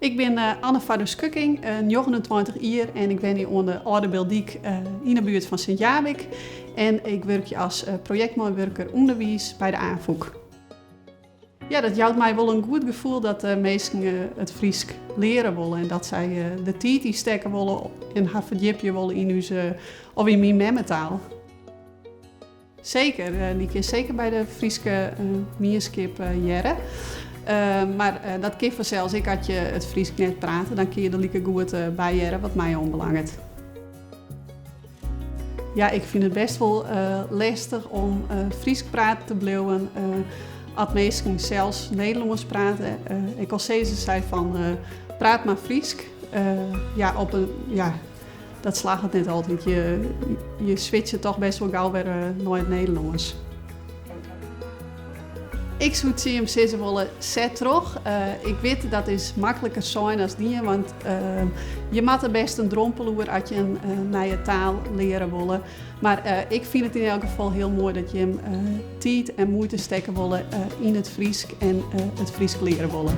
Ik bin Anne Fardus-Kukking, 29 jier en ik wenje oan de Alde Biltdyk yn de buert fan Sint Jabik. En ik wurkje as projektmeiwurker ûnderwiis by de Afûk. Ja, dat jout my wol in goed gefoel dat de minsken it Frysk leare wolle en dat sy de tiid ynstekke wolle en har ferdjipje wolle yn ús of yn myn memmetaal. Seker, dy kin seker by de Fryske mienskip hearre. Mar dat kin fansels ek as je it Frysk net prate, dan kin je der likegoed by hearre wat my oanbelanget. Ja, ik fyn it bêst wol lestich om Frysk praten te bliuwen as minsken sels Nederlânsk prate. Ek al sizze sy fan praat mar Frysk. Ja, op in, ja, dat slagget net altyd. Je switche toch bêst wol gau wer nei it Nederlânsk. Ik soe tsjin jim sizze wolle, set troch. Ik wit dat is makliker sein as dien, want je moatte bêst in drompel oer as je in nije taal leare wolle. Mar ik fyn it yn elk gefal hiel moai dat jim tiid en muoite stekke wolle yn it Frysk en it Frysk leare wolle.